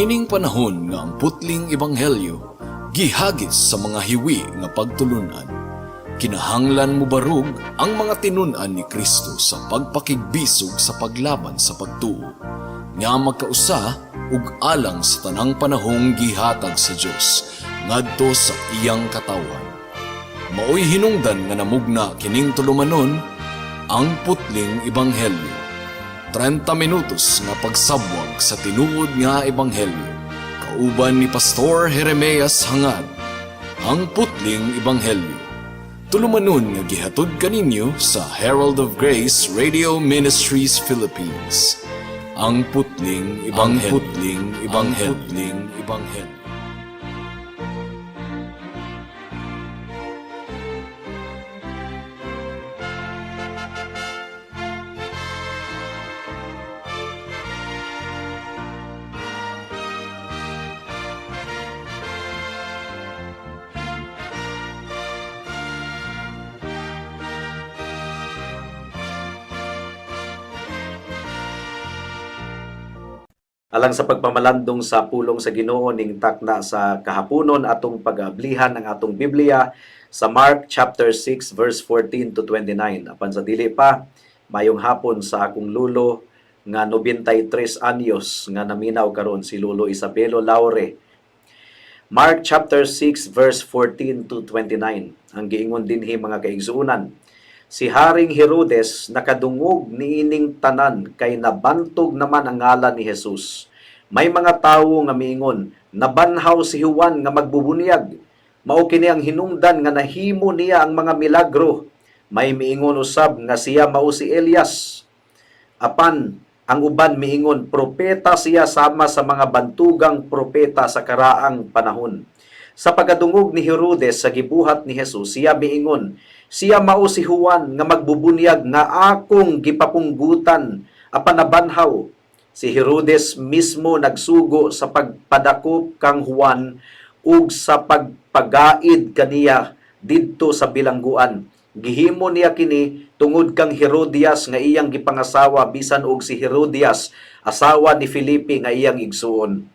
Niining panahon nga ang putling ebanghelyo gihagis sa mga hiwi nga pagtulunan, kinahanglan mobarog ang mga tinun-an ni Kristo sa pagpakigbisog sa paglaban sa pagtuo nga magkausa ug alang sa tanang panahong gihatag sa Dios ngadto sa iyang katawhan. Maoy hinungdan nga namugna kining tulumanon, Ang Putling Ebanghelyo. 30 minutos nga pagsabwag sa tinuod nga ebanghelyo. Kauban ni Pastor Jeremias Hangad. Ang Putling Ebanghelyo. Tulumanon nga gihatod kaninyo sa Herald of Grace Radio Ministries Philippines. Ang Putling Ebanghelyo. Ang Putling Ebanghelyo. Ang Putling Ebanghelyo. Alang sa pagpamalandong sa pulong sa Ginoo ning takna sa kahaponon, atong pag-ablihan ang atong Biblia sa Mark chapter 6 verse 14 to 29. Apan sa dili pa, mayong hapon sa akong lulo nga 93 anyos nga naminaw karon, si Lulo Isabelo Laure. Mark chapter 6 verse 14 to 29. Ang giingon dinhi, mga kaigsuonan, si Haring Herodes nakadungog niining tanan kay nabantog naman ang ngalan ni Jesus. May mga tawo nga miingon, "Nabanhaw si Juan nga magbubunyag. Mao kini ang hinungdan nga nahimo niya ang mga milagro." May miingon usab nga siya mao si Elias. Apan ang uban miingon, propeta siya sama sa mga bantugang propeta sa karaang panahon. Sa pagkadungog ni Herodes sa gibuhat ni Jesus, siya miingon, "Siya mao si Juan nga magbubunyag nga akong gipapunggutan apan nabanhaw." Si Herodes mismo nagsugo sa pagpadakop kang Juan ug sa pagpagaid kaniya didto sa bilangguan. Gihimo niya kini tungod kang Herodias nga iyang gipangasawa, bisan og si Herodias asawa ni Felipe nga iyang igsuon.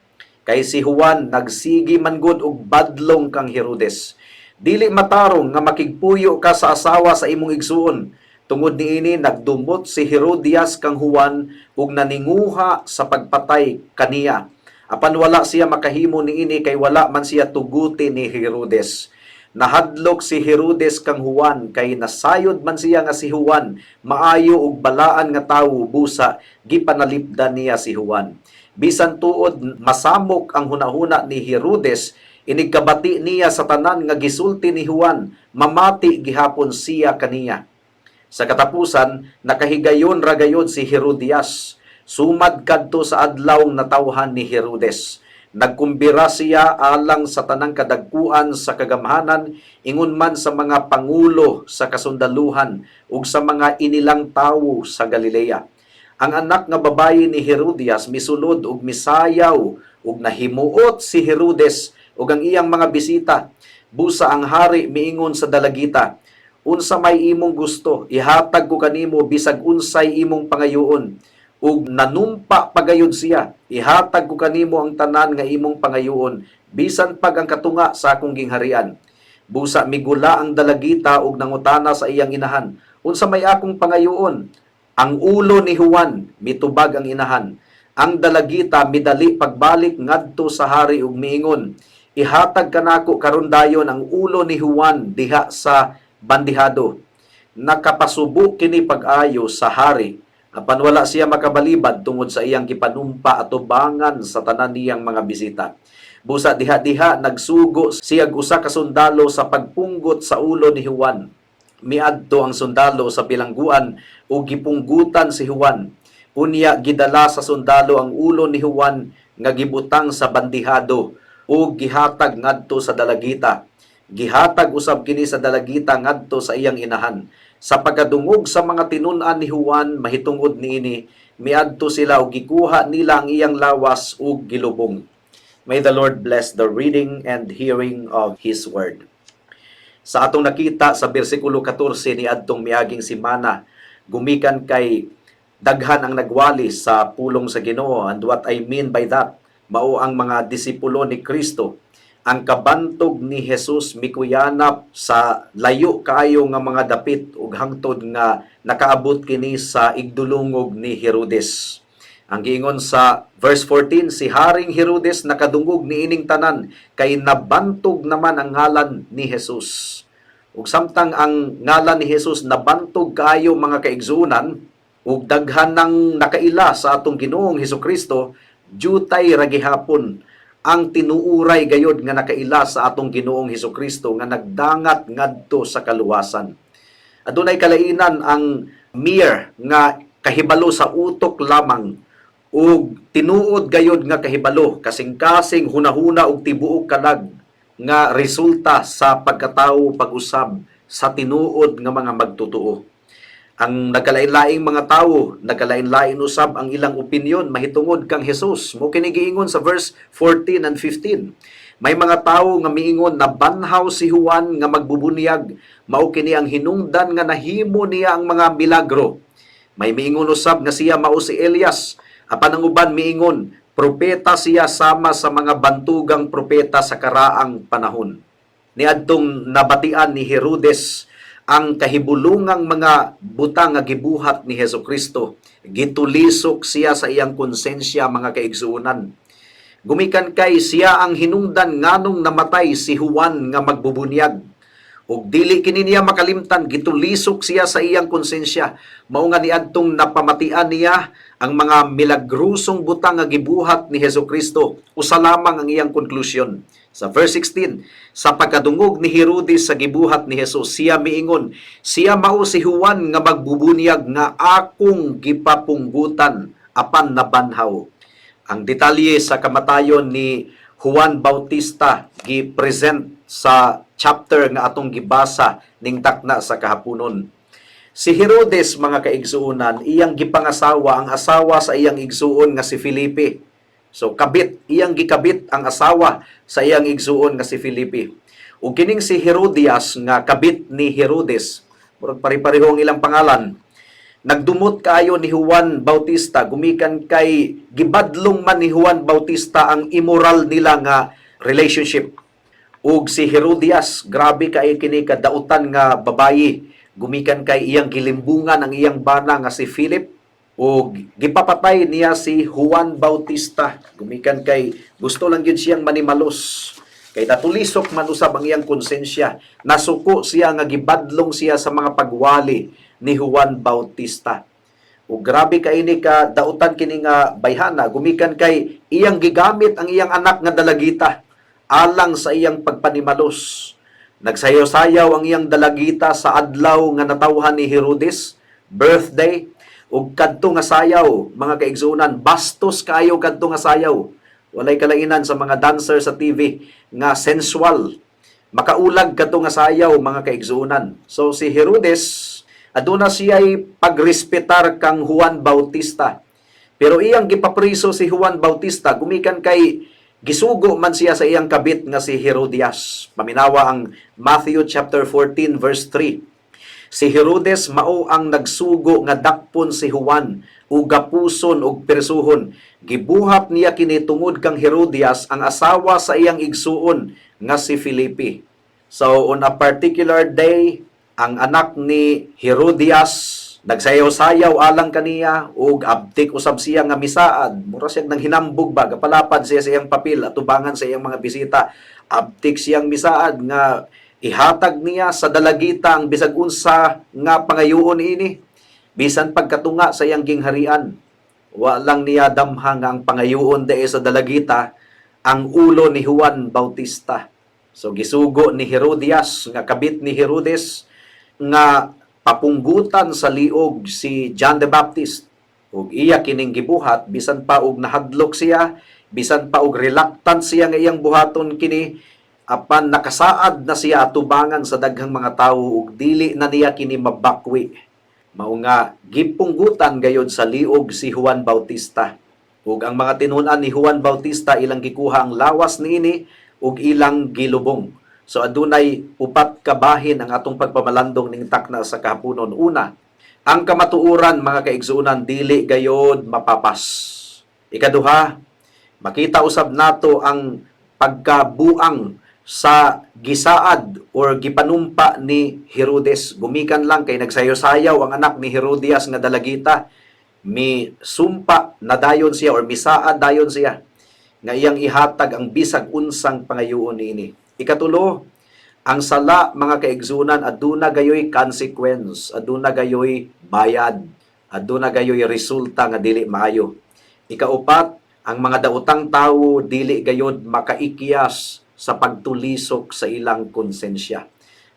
Kay si Juan nagsigi man gud og badlong kang Herodes. "Dili matarong nga makigpuyo ka sa asawa sa imong igsuon." Tungod niini nagdumot si Herodias kang Juan ug naninguha sa pagpatay kaniya. Apan wala siya makahimo niini kay wala man siya tuguti ni Herodes. Nahadlok si Herodes kang Juan kay nasayod man siya nga si Juan maayo ug balaan nga tawo, busa gipanalipdan niya si Juan. Bisan tuod masamok ang hunahuna ni Herodes, inigkabati niya sa tanan nga gisulti ni Juan, mamati gihapon siya kaniya. Sa katapusan, nakahigayon ra gayod si Herodias. Sumad kadto sa adlaw natawhan ni Herodes, nagkumbira siya alang sa tanang kadagkuan sa kagamhanan, ingon man sa mga pangulo sa kasundaluhan ug sa mga inilang tawo sa Galilea. Ang anak nga babayi ni Herodias misulod ug misayaw ug nahimuot si Herodes ug ang iyang mga bisita. Busa ang hari miingon sa dalagita, "Unsa may imong gusto? Ihatag ko kanimo bisag unsay imong pangayoon." Ug nanumpa pagayod siya, "Ihatag ko kanimo ang tanan nga imong pangayoon, bisan pag ang katunga sa akong gingharian." Busa migula ang dalagita ug nangutana sa iyang inahan, "Unsa may akong pangayoon?" "Ang ulo ni Juan," mitubag ang inahan. Ang dalagita midali pagbalik ngadto sa hari ug miingon, "Ihatag kanako karon dayon ang ulo ni Juan diha sa bandihado." Nakapasubo kini pag-ayo sa hari. Apan wala siya makabalibad tungod sa iyang gipanumpa atubangan sa tanan niyang mga bisita. Busa diha-diha nagsugo siya usa ka sundalo sa pagpunggot sa ulo ni Juan. Miadto ang sundalo sa bilangguan ug gipunggutan si Juan. Unya gidala sa sundalo ang ulo ni Juan nga gibutang sa bandihado ug gihatag ngadto sa dalagita. Gihatag usab kini sa dalagita ngadto sa iyang inahan. Sa pagkadungog sa mga tinun-an ni Juan mahitungod niini, miadto sila ug gikuha nila ang iyang lawas ug gilubong. May the Lord bless the reading and hearing of His Word. Sa atong nakita sa bersikulo 14 ni adtong miaging simana, gumikan kay daghan ang nagwali sa pulong sa Ginoo. And what I mean by that, Mao ang mga disipulo ni Kristo. Ang kabantog ni Jesus mikuyanap sa layo kaayo nga mga dapit ug hangtod nga nakaabot kini sa igdulungog ni Herodes. Ang giingon sa verse 14, si Haring Herodes nakadungog niining tanan kay nabantog naman ang ngalan ni Jesus. Ug samtang ang ngalan ni Jesus nabantog kaayo, mga kaigsuonan, ug daghan nang nakaila sa atong Ginoong Hesukristo, jutay ra gihapon ang tinuuray gayod nga nakaila sa atong Ginoong Hesukristo nga nagdangat ngadto sa kaluwasan. Adunay kalainan ang mere nga kahibalo sa utok lamang ug tinuod gayod nga kahibalo, kasing-kasing, hunahuna ug tibuok kalag nga resulta sa pagkatawo pag-usab sa tinuod nga mga magtotoo. Ang nagkalain-laing mga tawo, nagkalain-lain usab ang ilang opinyon mahitungod kang Jesus. Mao kini giingon sa verse 14 and 15. May mga tawo nga miingon, "Nabanhaw si Juan nga magbubunyag, mao kini ang hinungdan nga nahimo niya ang mga milagro." May miingon usab nga siya mao si Elias. Apan ang uban miingon, propeta siya sama sa mga bantugang propeta sa karaang panahon. Niadtong nabatian ni Herodes ang kahibulungang mga butang nga gibuhat ni Hesus Kristo, gitulisok siya sa iyang konsensya, mga kaigsuonan. Gumikan kay siya ang hinungdan nganong namatay si Juan nga magbubunyag. Ug dili kini niya makalimtan, gitulisok siya sa iyang konsensya. Mao nga niadtong napamatian niya ang mga milagrosong butang nga gibuhat ni Hesus Kristo, usa lamang ang iyang konklusyon. Sa verse 16, sa pagkadungog ni Herodes sa gibuhat ni Jesus, siya miingon, "Siya mao si Juan nga magbubunyag nga akong gipapunggutan apan nabanhaw." Ang detalye sa kamatayon ni Juan Bautista gi-present sa chapter nga atong gibasa ning takna sa kahaponon. Si Herodes, mga kaigsuonan, iyang gipangasawa ang asawa sa iyang igsuon nga si Felipe. So kabit, iyang gikabit ang asawa sa iyang igsuon nga si Felipe. Ug kining si Herodias nga kabit ni Herodes, murag pare-pareho ang ilang pangalan. Nagdumot kaayo ni Juan Bautista gumikan kay gibadlong man ni Juan Bautista ang immoral nila nga relationship. Ug si Herodias, grabe kay kini kadautan nga babayi gumikan kay iyang gilimbungan ang iyang bana nga si Philip ug gipapatay niya si Juan Bautista gumikan kay gusto lang gyud siyang manimalos kay natulisok man usab ang iyang konsensya. Nasuko siya nga gibadlong siya sa mga pagwali ni Juan Bautista. Ug grabe kay ini ka dautan kini nga bayhana gumikan kay iyang gigamit ang iyang anak nga dalagita alang sa iyang pagpanimalos. Nagsayaw-sayaw ang iyang dalagita sa adlaw nga natawhan ni Herodes, birthday, ug kadto nga sayaw, mga kaigsuonan, bastos kaayo kadto nga sayaw. Walay kalainan sa mga dancer sa TV nga sensual. Makaulag kadto nga sayaw, mga kaigsuonan. So si Herodes, aduna siya'y pagrespetar kang Juan Bautista. Pero iyang gipapriso si Juan Bautista gumikan kay gisugo man siya sa iyang kabit nga si Herodias. Paminawa ang Matthew chapter 14 verse 3. Si Herodes mao ang nagsugo nga dakpon si Juan ug gapuson ug persuhon. Gibuhat niya kini tungod kang Herodias ang asawa sa iyang igsuon nga si Felipe. So on a particular day, ang anak ni Herodias nagsayaw-sayaw alang kaniya ug abtik usab siya nga misaad. Mura siya nang hinambog ba, gapalapad siya sa iyang papel atubangan sa iyang mga bisita. Abtik siyang misaad nga ihatag niya sa dalagita ang bisag unsa nga pangayoon ini bisan pagkatunga sa iyang gingharian. Wa lang niya damha nga ang pangayoon dae sa dalagita ang ulo ni Juan Bautista. So gisugo ni Herodias nga kabit ni Herodes nga papunggutan sa liog si John the Baptist, ug iya kining gibuhat bisan pa og nahadlok siya, bisan pa og reluctant siya nga iyang buhaton kini, apan nakasaad na siya atubangan sa daghang mga tawo ug dili na niya kini mabakwi. Mao nga gipunggutan gayod sa liog si Juan Bautista, ug ang mga tinun-an ni Juan Bautista, ilang gikuha ang lawas niini ug ilang gilubong. So adunay upat ka bahin ang atong pagpamalandong ning takna sa kahaponon. Una, ang kamatuoran, mga kaigsuonan, dili gayod mapapas. Ikaduha, Makita usab nato ang pagkabuang sa gisaad or gipanumpa ni Herodes. Gumikan lang kay nagsayaw-sayaw ang anak ni Herodias nga dalagita. Mi sumpa na dayon siya or misaad dayon siya nga iyang ihatag ang bisag unsang pangayoon niini. Ikatulo, ang sala, mga kaigsunan, aduna gayoy consequence, aduna gayoy bayad, aduna gayoy resulta nga dili maayo. Ikaupat, ang mga daotang tawo dili gayod makaikyas sa pagtulisok sa ilang konsensya.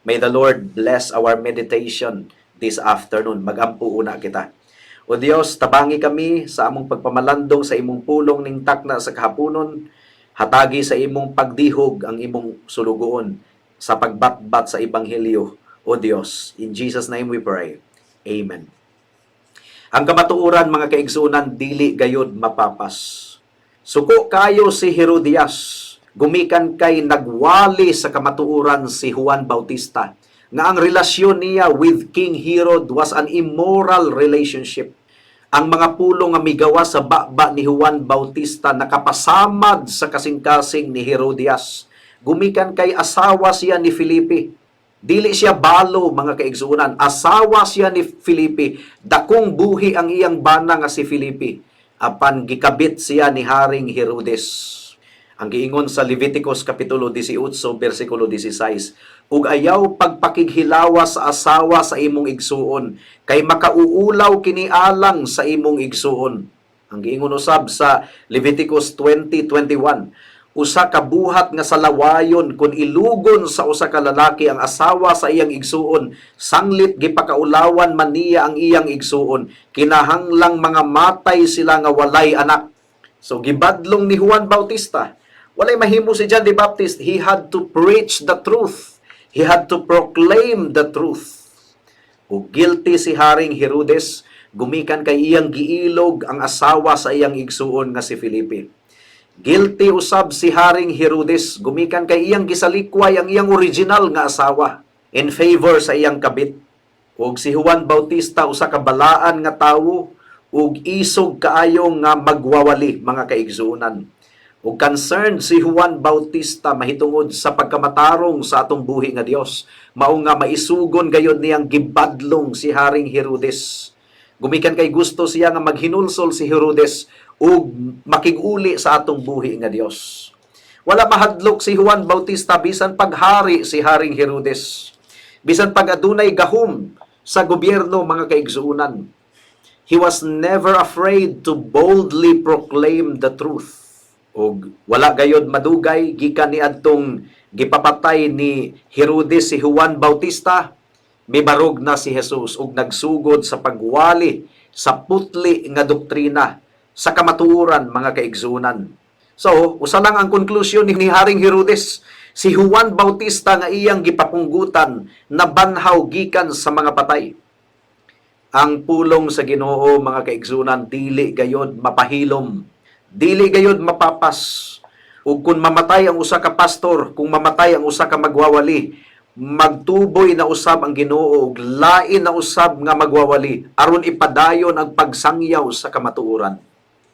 May the Lord bless our meditation this afternoon. Magampo una kita. O Dios, tabangi kami sa among pagpamalandong sa imong pulong ning takna sa kahaponon. Hatagi sa imong pagdihog ang imong sulugoon sa pagbatbat sa ebanghelyo. O Dios, in Jesus' name we pray. Amen. Ang kamatuoran, mga kaigsunan, dili gayod mapapas. Suko kayo si Herodias, gumikan kay nagwali sa kamatuoran si Juan Bautista nga ang relasyon niya with King Herod was an immoral relationship. Ang mga pulong nga migawas sa baba ni Juan Bautista nakapasamad sa kasing-kasing ni Herodias. Gumikan kay asawa siya ni Felipe. Dili siya balo, mga kaigsuonan. Asawa siya ni Felipe. Dakong buhi ang iyang bana nga si Felipe. Apan gikabit siya ni Haring Herodes. Ang giingon sa Leviticus kapitulo 18 bersikulo 16, "Ug ayaw pagpakighilawa sa asawa sa imong igsuon, kay makauulaw kini alang sa imong igsuon." Ang giingon usab sa Leviticus 20:21, "Usa ka buhat nga salawayon kung ilugon sa usa ka lalaki ang asawa sa iyang igsuon, sanglit gipakaulawan man niya ang iyang igsuon, kinahanglang mga matay sila nga walay anak." So gibadlong ni Juan Bautista. Walay mahimo si John the Baptist. He had to preach the truth. He had to proclaim the truth. O guilty si Haring Herodes gumikan kay iyang giilog ang asawa sa iyang igsuon nga si Felipe. Guilty usab si Haring Herodes gumikan kay iyang gisalikway ang iyang original nga asawa in favor sa iyang kabit. Ug si Juan Bautista, usa ka balaan nga tawo ug isog kaayo nga magwawali, mga kaigsuonan. Ug concerned si Juan Bautista mahitungod sa pagkamatarong sa atong buhi nga Dios. Mao nga maisugon gayod niyang gibadlong si Haring Herodes. Gumikan kay gusto siya nga maghinulsol si Herodes ug makig-uli sa atong buhi nga Dios. Wala mahadlok si Juan Bautista bisan paghari si Haring Herodes. Bisan pag adunay gahom sa gobyerno, mga kaigsuonan. He was never afraid to boldly proclaim the truth. Ug wala gayod madugay gikan niadtong gipapatay ni Herodes si Juan Bautista, mibarog na si Jesus ug nagsugod sa pagwali sa putli nga doktrina sa kamatuoran, mga kaigsuonan. So, usa lang ang konklusyon ni Haring Herodes: si Juan Bautista nga iyang gipapunggutan, nabanhaw gikan sa mga patay. Ang pulong sa Ginoo, mga kaigsunan, dili gayod mapahilom. Dili gayod mapapas. Ug kung mamatay ang usa ka pastor, kung mamatay ang usa ka magwawali, magtuboy na usab ang Ginoo ug lain na usab nga magwawali aron ipadayon ang pagsangyaw sa kamatuoran.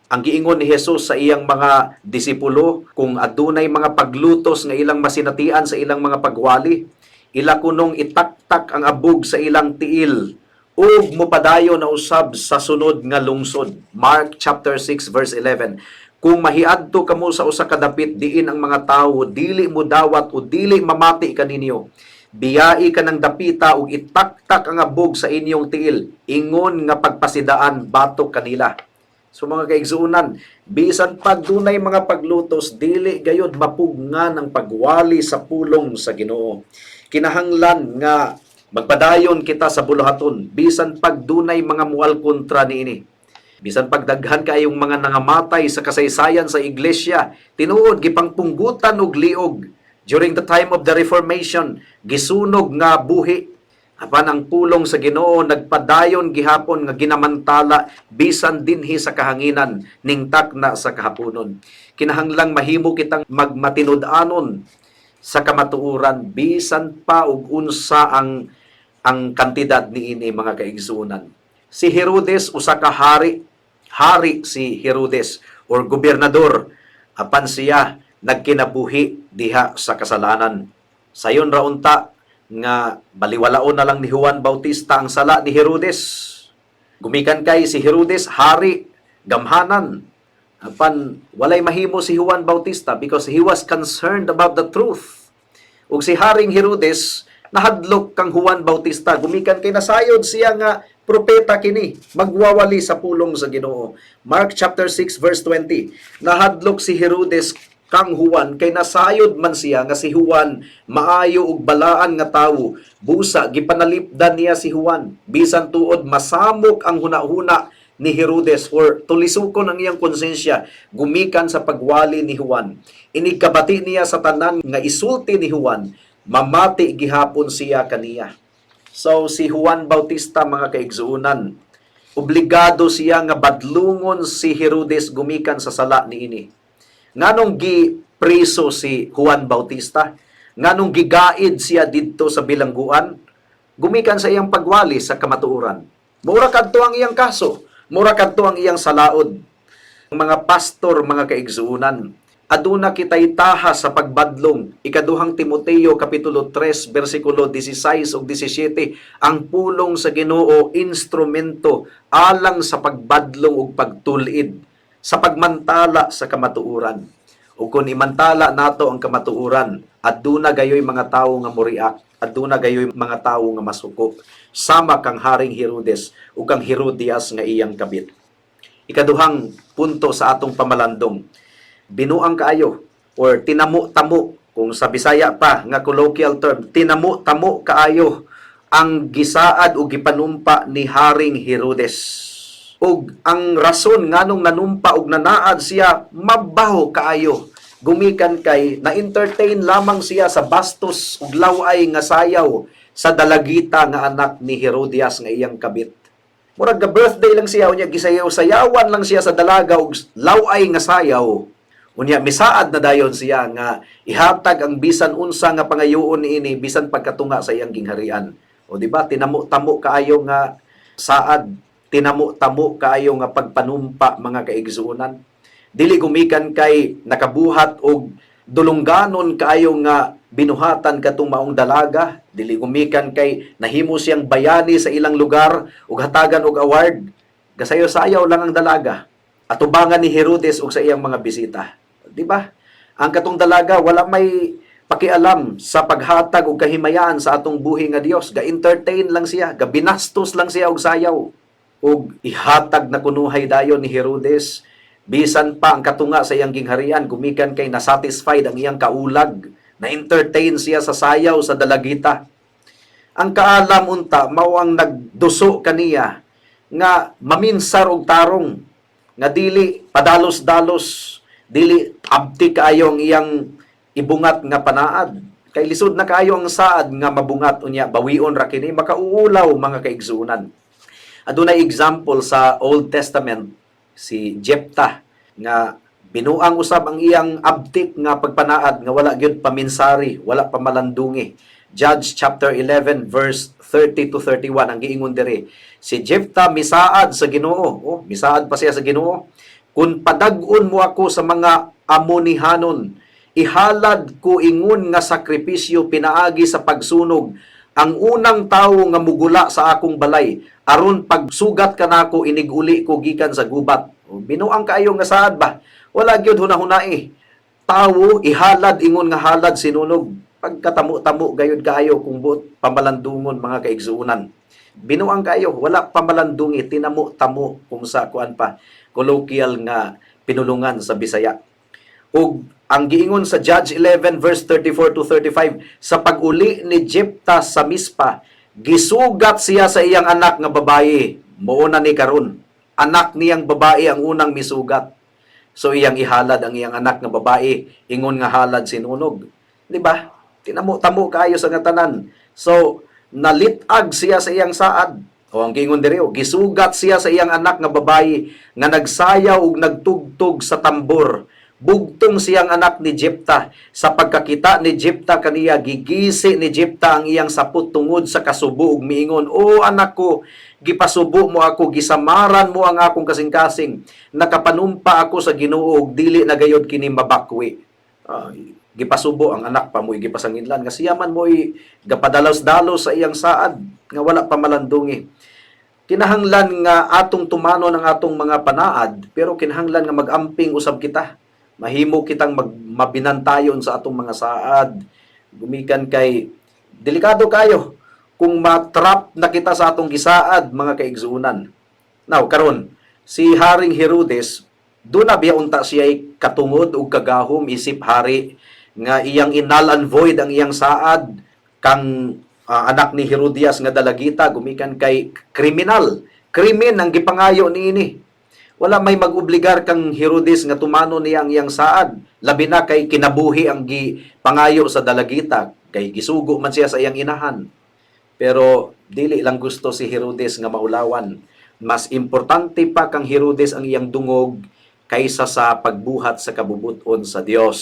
Ang giingon ni Jesus sa iyang mga disipulo, kung adunay mga paglutos nga ilang masinatian sa ilang mga pagwali, ila kunong itaktak ang abog sa ilang tiil ug mopadayon na usab sa sunod nga lungsod. Mark chapter 6 verse 11. "Kung mahiadto kamo sa usa ka dapit diin ang mga tawo dili mo dawat o dili mamati kaninyo, biyai kanang dapita ug itaktak ang abog sa inyong tiil ingon nga pagpasidaan batok kanila." So mga kaigsuonan, bisan pag dunay mga paglutos, dili gayod mapugnan ang pagwali sa pulong sa Ginoo. Kinahanglan nga magpadayon kita sa buluhaton bisan pag dunay mga mual kontra niini. Bisan pagdaghan kaayong mga nangamatay sa kasaysayan sa iglesia, tinuod gipangpunggutan og liog. During the time of the Reformation, gisunog nga buhi. Apan ang pulong sa Ginoo nagpadayon gihapon nga ginamantala bisan dinhi sa kahanginan ning takna sa kahaponon. Kinahanglang mahimo kitang magmatinud-anon sa kamatuoran bisan pa og unsa ang kantidad niini, mga kaigsuonan. Si Herodes, usa ka hari, hari si Herodes or gobernador Apan siya nagkinabuhi diha sa kasalanan. Sayon ra unta nga baliwalaon na lang ni Juan Bautista ang sala ni Herodes. Gumikan kay si Herodes hari gamhanan. Apan walay mahimo si Juan Bautista because he was concerned about the truth. Ug si Haring Herodes nahadlok kang Juan Bautista, gumikan kay nasayod siya nga propeta kini, magwawali sa pulong sa Ginoo. Mark chapter 6 verse 20. Nahadlok si Herodes kang Juan kay nasayod man siya nga si Juan maayo ug balaan nga tawo. Busa gipanalipdan niya si Juan. Bisan tuod masamok ang hunahuna ni Herodes or tulisukon ang iyang konsensya gumikan sa pagwali ni Juan. Inigkabati niya sa tanan nga isulti ni Juan, mamati gihapon siya kaniya. So si Juan Bautista, mga kaigsuonan, obligado siya nga badlungon si Herodes gumikan sa sala niini. Nganong gipreso si Juan Bautista? Nganong gigaid siya didto sa bilangguan? Gumikan sa iyang pagwali sa kamatuoran. Mura kadto ang iyang kaso, mura kadto ang iyang salaod. Mga pastor, mga kaigsuonan, aduna kitay taha sa pagbadlong. Ikaduhang Timoteo kapitulo 3 bersikulo 16 ug 17, ang pulong sa Ginoo instrumento alang sa pagbadlong ug pagtul-id, sa pagmantala sa kamatuoran. Ug kung imantala nato ang kamatuoran, aduna gayoy mga tawo nga moriak, aduna gayoy mga tawo nga masuko, sama kang Haring Herodes ug kang Herodias nga iyang kabit. Ikaduhang punto sa atong pamalandong, binuang kaayo or tinamo-tamo kung sa Bisaya pa nga colloquial term, tinamo-tamo kaayo ang gisaad o gipanumpa ni Haring Herodes. Ug ang rason nganong nanumpa og nanaad siya, mabaho kaayo gumikan kay na-entertain lamang siya sa bastos ug laway nga sayaw sa dalagita nga anak ni Herodias nga iyang kabit. Murag ga birthday lang siya, unya gisayaw-sayawan lang siya sa dalaga og laway nga sayaw. Unya misaad na dayon siya nga ihatag ang bisan unsa nga pangayoon niini bisan pagkatunga sa iyang gingharian. O di ba, tinamo-tamo kaayo nga saad, tinamo-tamo kaayo nga pagpanumpa, mga kaigsuonan. Dili gumikan kay nakabuhat og dulungganon kaayo nga binuhatan katong maong dalaga, dili gumikan kay nahimo siyang bayani sa ilang lugar ug hatagan og award. Gasayo-sayaw lang ang dalaga atubangan ni Herodes ug sa iyang mga bisita. Di ba? Ang katong dalaga wala may pakialam sa paghatag og kahimayaan sa atong buhi nga Dios. Ga-entertain lang siya, gabinastos lang siya og sayaw. Ug ihatag na kunuhay dayon ni Herodes bisan pa ang katunga sa iyang gingharian gumikan kay nasatisfied ang iyang kaulag, na-entertain siya sa sayaw sa dalagita. Ang kaalam unta mao ang nagduso kaniya nga maminsar og tarong, nga dili padalos-dalos, dili abti kaayo ang iyang ibungat nga panaad. Kay lisod na kaayo ang saad nga mabungat, unya bawion ra kini, makauulaw, mga kaigsuonan. Adunay example sa Old Testament, si Jepta, nga binuang usab ang iyang abtik nga pagpanaad nga wala gyud paminsari, wala pamalandungi. Judge chapter 11 verse 30 to 31, ang giingon diri. Si Jepta misaad sa Ginoo. Oh, misaad pa siya sa Ginoo. "Kung padag-on mo ako sa mga Amonihanon, ihalad ko ingon nga sakripisyo pinaagi sa pagsunog ang unang tawo nga mugula sa akong balay, aron pagsugat kanako inig-uli ko gikan sa gubat." O, binuang kaayo nga saad ba? Wala gyud hunahunai. Tawo ihalad ingon nga halad sinunog. Pagkatamo-tamo gayud kaayo kung buot pamalandungon, mga kaigsuonan. Binuang kaayo, wala pamalandungi, tinamo-tamo kung sa kuan pa, colloquial nga pinulungan sa Bisaya. Ug ang giingon sa Judge 11 verse 34 to 35, sa pag-uli ni Jepta sa Mispa, gisugat siya sa iyang anak nga babaye. Mao na ni karon. Anak niyang babae ang unang misugat. So iyang ihalad ang iyang anak nga babae ingon nga halad sinunog. Di ba? Tinamo-tamo kaayo sa nga tanan. So nalit-ag siya sa iyang saad. O ang giingon diri, o, gisugat siya sa iyang anak nga babae nga nagsayaw ug nagtugtog sa tambor. Bugtong siyang anak ni Jepta. Sa pagkakita ni Jepta kaniya, gigisi ni Jepta ang iyang sapot tungod sa kasubo ug miingon, "O anak ko, gipasubo mo ako, gisamaran mo ang akong kasing-kasing. Nakapanumpa ako sa Ginoo ug dili na gayod kini mabakwi." Gipasubo ang anak pa mo gipasanginlan nga siya man mo'y gapadalos-dalos sa iyang saad nga wala pa malandungi. Kinahanglan nga atong tumanon ang atong mga panaad, pero kinahanglan nga mag-amping usab kita. Mahimo kitang mabinantayon sa atong mga saad gumikan kay delikado kayo kung matrap na kita sa atong gisaad, mga kaigsuonan. Now karon, si Haring Herodes, duna biya unta siya'y katungod ug kagahom isip hari nga iyang i-null and void ang iyang saad kang anak ni Herodias nga dalagita, gumikan kay kriminal krimen ang gipangayo niini. Wala may mag-obligar kang Herodes nga tumano niya ang iyang saad, labi na kay kinabuhi ang gipangayo sa dalagita kay gisugo man siya sa iyang inahan. Pero dili lang gusto si Herodes nga maulawan. Mas importante pa kang Herodes ang iyang dungog kaysa sa pagbuhat sa kabubuton sa Dios.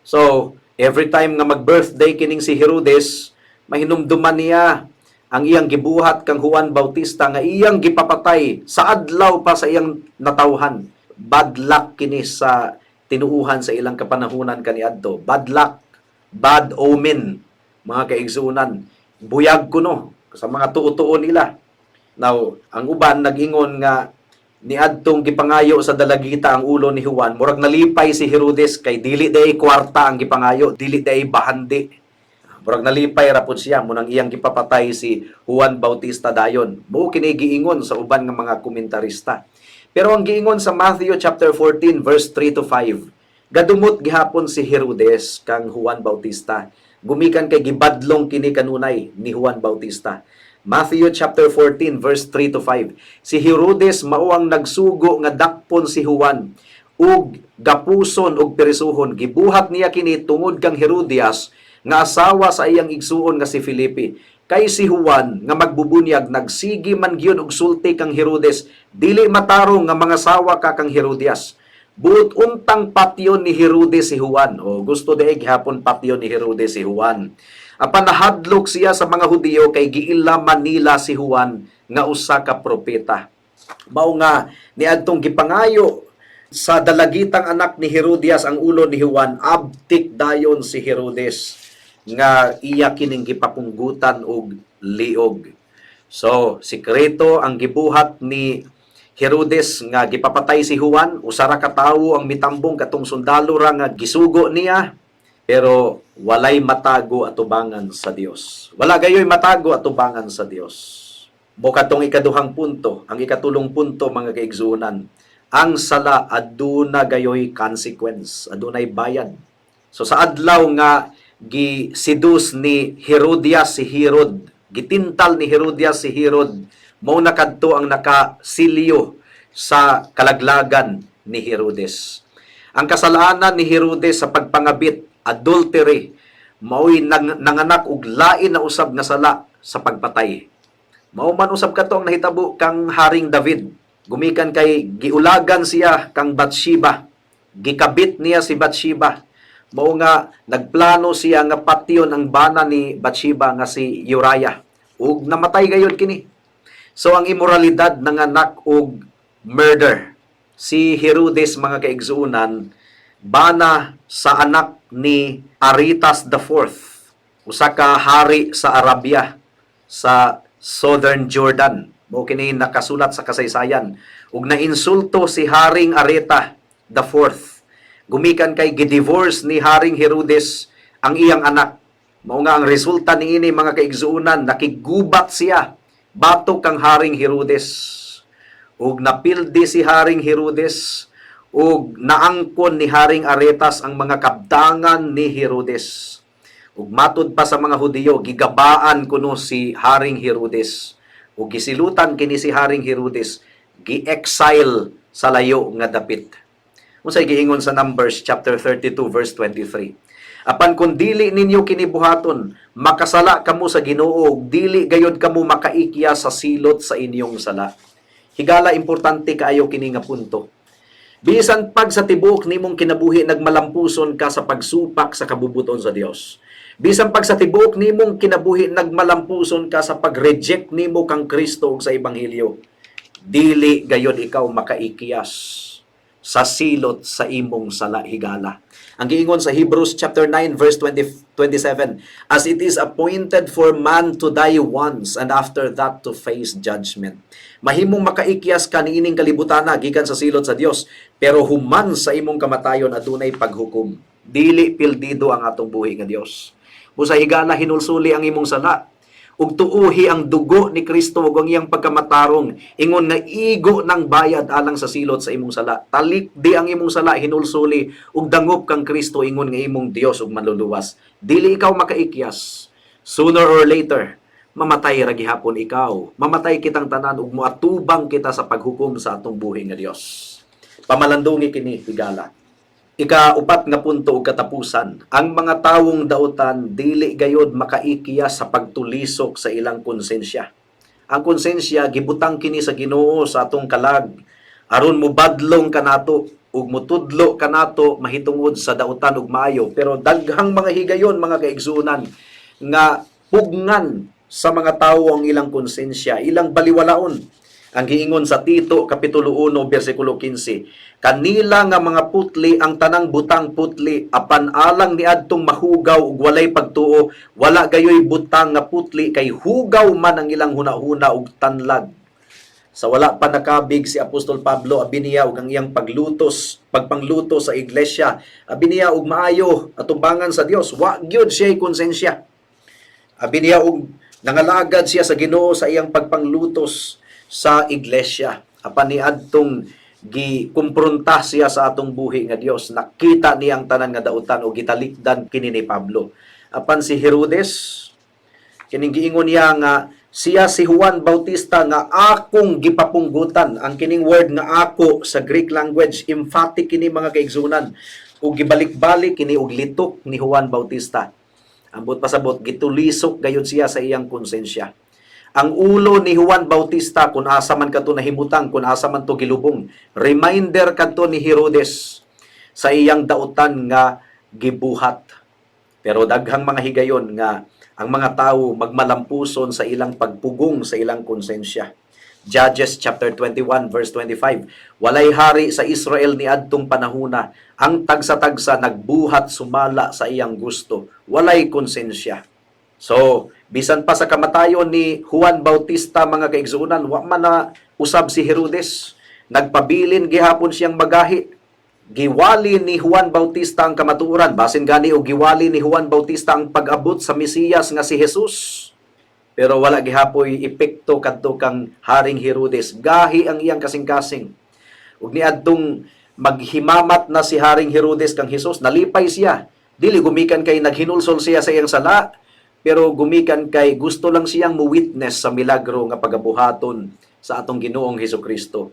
So, every time nga mag-birthday kining si Herodes, mahinumduman niya ang iyang gibuhat kang Juan Bautista nga iyang gipapatay sa adlaw pa sa iyang natawhan. Bad luck kini sa tinuuhan sa ilang kapanahunan kaniadto. Bad luck, bad omen, mga kaigsuonan. Buyag kuno sa mga tuo-tuo nila. Now, ang uban nag-ingon nga niadtong gipangayo sa dalagita ang ulo ni Juan, murag nalipay si Herodes kay dili day kwarta ang gipangayo, dili day bahandi. Murag nalipay ra pud siya munang iyang gipapatay si Juan Bautista dayon. Mao kini giingon sa uban nga mga komentarista. Pero ang giingon sa Matthew chapter 14 verse 3 to 5, gadumot gihapon si Herodes kang Juan Bautista. Gumikan kay gibadlong kini kanunay ni Juan Bautista. Matthew chapter 14 verse 3 to 5. Si Herodes mao ang nagsugo nga dakpon si Juan ug gapuson ug perisuhon. Gibuhat niya kini tungod kang Herodias nga asawa sa iyang igsuon nga si Felipe. Kay si Juan nga magbubunyag nagsigi man gyud og sulti kang Herodes, "Dili matarong nga mangasawa ka kang Herodias." Buot untang patyon ni Herodes si Juan. O gusto diay gihapon patyon ni Herodes si Juan. Apan nahadlok siya sa mga Hudiyo kay giila man nila si Juan nga usa ka propeta. Mao nga niadtong gipangayo sa dalagitang anak ni Herodias ang ulo ni Juan, abtik dayon si Herodes nga iya kining gipapunggutan og liog. So, sikreto ang gibuhat ni Herodes nga gipapatay si Juan, usa ra ka tawo ang mitambong, katong sundalo ra nga gisugo niya, pero walay matago atubangan sa Dios. Wala gayoy matago atubangan sa Dios. Mao katong ikaduhang punto, ang ikatulong punto, mga kaigsuonan, ang sala aduna gayoy consequence, adunay bayad. So sa adlaw nga gi-seduce ni Herodias si Herod, gitintal ni Herodias si Herod, mao na kadto ang nakasilyo sa kalaglagan ni Herodes. Ang kasalanan ni Herodes sa pagpangabit, adultery, mao'y nanganak og lain na usab nga sala sa pagpatay. Mao man usab kato ang nahitabo kang Haring David. Gumikan kay giulagan siya kang Bathsheba. Gikabit niya si Bathsheba. Mao nga nagplano siya nga patyon ang bana ni Bathsheba nga si Uriah. Ug namatay gayud kini. So ang imoralidad nanganak og murder. Si Herodes, mga kaigsuonan, bana sa anak ni Aretas the Fourth, usa ka hari sa Arabia sa Southern Jordan. Mao kini nakasulat sa kasaysayan. Ug nainsulto si Haring Areta the Fourth. Gumikan kay gidivorce ni Haring Herodes ang iyang anak. Mao nga ang resulta niini, mga kaigsuonan, nakigubat siya batok kang Haring Herodes. Ug napildi si Haring Herodes ug naangkon ni Haring Aretas ang mga kabtangan ni Herodes. Ug matud pa sa mga Hudiyo, gigabaan kuno si Haring Herodes. Ug gisilutan kini si Haring Herodes, gi-exile sa layo nga dapit. Unsay giingon sa Numbers chapter 32 verse 23? "Apan kung dili ninyo kini buhaton, makasala kamo sa Ginoo ug dili gayod kamo makaikya sa silot sa inyong sala." Higala, importante kaayo kini nga punto. Bisan pag sa tibuok nimong kinabuhi nagmalampuson ka sa pagsupak sa kabubuton sa Dios. Bisan pag sa tibuok nimong kinabuhi nagmalampuson ka sa pag-reject nimo kang Kristo ug sa ebanghelyo, dili gayod ikaw makaikiyas sa silot sa imong sala, higala. Ang giingon sa Hebrews chapter 9 verse 20, 27, "As it is appointed for man to die once and after that to face judgment." Mahimong makaikyas ka niining kalibutana gikan sa silot sa Dios, pero human sa imong kamatayon adunay paghukom. Dili pildido ang atong buhi nga Dios. Busa, higala, hinulsuli ang imong sala ug tuuhi ang dugo ni Kristo ug ang iyang pagkamatarong ingon nga igo ng bayad alang sa silot sa imong sala. Talikdi ang imong sala, hinulsuli ug dangop kang Kristo ingon nga imong Dios ug Manluluwas. Dili ikaw makaikyas. Sooner or later, mamatay ra gihapon ikaw. Mamatay kitang tanan ug moatubang kita sa paghukom sa atong buhi nga Dios. Pamalandungi kini, higala. Ikaupat nga punto ug katapusan, ang mga tawong dautan dili gayod makaikyas sa pagtulisok sa ilang konsensya. Ang konsensya, gibutang kini sa Ginoo sa atong kalag aron mobadlong kanato ug mutudlo kanato mahitungod sa dautan ug maayo, pero daghang mga higayon, mga kaigsuonan, nga pugngan sa mga tawo ang ilang konsensya, ilang baliwalaon. Ang giingon sa Tito kapitulo 1 bersikulo 15, "Kanila nga mga putli ang tanang butang putli, apan alang niadtong mahugaw ug walay pagtuo, wala gayoy butang nga putli kay hugaw man ang ilang hunahuna ug tanlag." Sa wala pa nakabig si Apostol Pablo, abi niya og ang iyang paglutos, pagpangluto sa iglesia, abi niya og maayo atubangan sa Dios, wa gyud siya konsensya. Abi niya og nangalagad siya sa Ginoo sa iyang pagpanglutos sa iglesia. Apan niadtong gikumpronta siya sa atong buhi nga Dios, nakita niya ang tanan nga dautan o gitalikdan kini ni Pablo. Apan si Herodes, kining giingon niya nga siya si Juan Bautista nga akong gipapunggutan. Ang kining word nga "ako" sa Greek language, emphatic kini, mga kaigsunan, ug gibalik-balik kini og litok ni Juan Bautista. Ambot pasabot, gitulisok gayud siya sa iyang konsensya. Ang ulo ni Juan Bautista, kung asa man kadto nahimutang, kung asa man to gilubong, reminder kadto ni Herodes sa iyang dautan nga gibuhat. Pero daghang mga higayon nga ang mga tao magmalampuson sa ilang pagpugong sa ilang konsensya. Judges chapter 21 verse 25. "Walay hari sa Israel ni adtong panahuna. Ang tagsa-tagsa nagbuhat sumala sa iyang gusto." Walay konsensya. So, bisan pa sa kamatayon ni Juan Bautista, mga kaigsuonan, wa man na usab si Herodes. Nagpabilin gihapon siyang magahi. Giwali ni Juan Bautista ang kamatuoran. Basin gani og giwali ni Juan Bautista ang pag-abot sa Mesiyas nga si Jesus. Pero wala gihapoy epekto kadto kang Haring Herodes. Gahi ang iyang kasing-kasing. Ug niadtong maghimamat na si Haring Herodes kang Hesus, nalipay siya. Dili gumikan kay naghinulsol siya sa iyang sala, pero gumikan kay gusto lang siyang mo-witness sa milagro nga pagabuhaton sa atong Ginoong Hesukristo.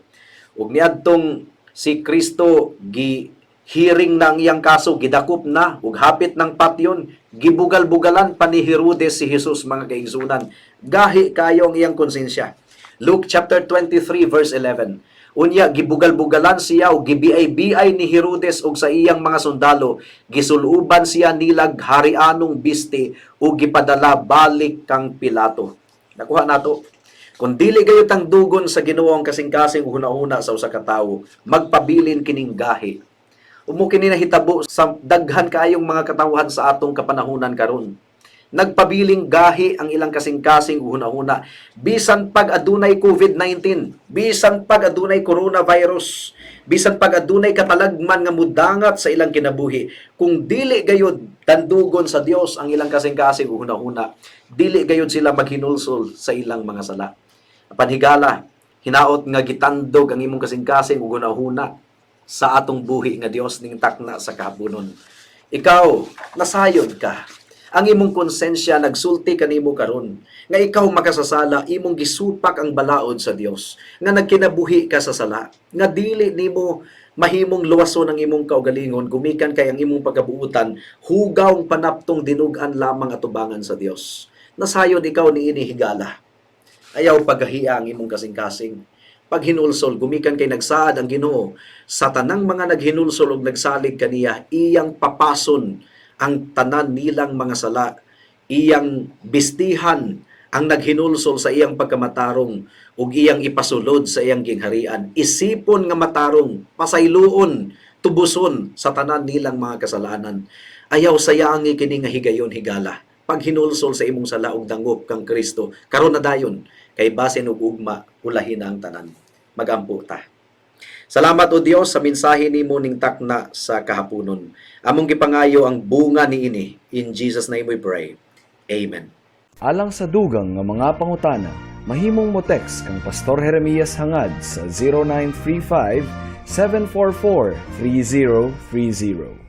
Ug niadtong si Kristo gi hearing na ang iyang kaso, gidakop na ug hapit ng patyon, gibugal-bugalan pa ni Herodes si Jesus, mga kaigsunan. Gahi kayo ang iyang konsensya. Luke chapter 23 verse 11. "Unya gibugal-bugalan siya ug gibiay-biay ni Herodes ug sa iyang mga sundalo, gisuluban siya nilag harianong biste ug gipadala balik kang Pilato." Nakuha nato. Kung dili gayud tangdugon sa Ginoo ang kasing-kasing ug hunahuna sa usa ka tawo, magpabilin kining gahi. Mao kini nahitabo sa daghan kaayong mga katawhan sa atong kapanahunan karon. Nagpabiling gahi ang ilang kasing-kasing ug hunahuna bisan pag adunay COVID-19, bisan pag adunay coronavirus, bisan pag adunay katalagman nga mudangat sa ilang kinabuhi. Kung dili gayud tandugon sa Dios ang ilang kasing-kasing ug hunahuna, dili gayud sila maghinulsol sa ilang mga sala. Apan higala, hinaot nga gitandog ang imong kasing-kasing ug hunahuna sa atong buhi nga Dios ning takna sa kahaponon. Ikaw, nasayod ka. Ang imong konsensya nagsulti kanimo karon nga ikaw makasasala, imong gisupak ang balaod sa Dios, nga nagkinabuhi ka sa sala, nga dili nimo mahimong luwason ang imong kaugalingon gumikan kay ang imong pagkabuutan hugaw panaptong dinug-an lamang atubangan sa Dios. Nasayod ikaw niini, higala. Ayaw pagahia ang imong kasing-kasing. Paghinulsol gumikan kay nagsaad ang Ginoo sa tanang mga naghinulsol ug nagsalig kaniya, iyang papason ang tanan nilang mga sala, iyang bistihan ang naghinulsol sa iyang pagkamatarong ug iyang ipasulod sa iyang gingharian. Isipon nga matarong, pasayloon, tubuson sa tanan nilang mga kasalanan. Ayaw sayangi kini nga higayon, higala. Paghinulsol sa imong sala ug dangop kang Kristo karon na dayon, kay basin og ugma ulahin na ang tanan. Magampo ta. Salamat, O Dios, sa mensahe nimo ning takna sa kahaponon. Among gipangayo ang bunga niini. In Jesus' name we pray. Amen. Alang sa dugang nga mga pangutana, mahimong mo text kang Pastor Jeremias Hangad sa 0935 744 3030.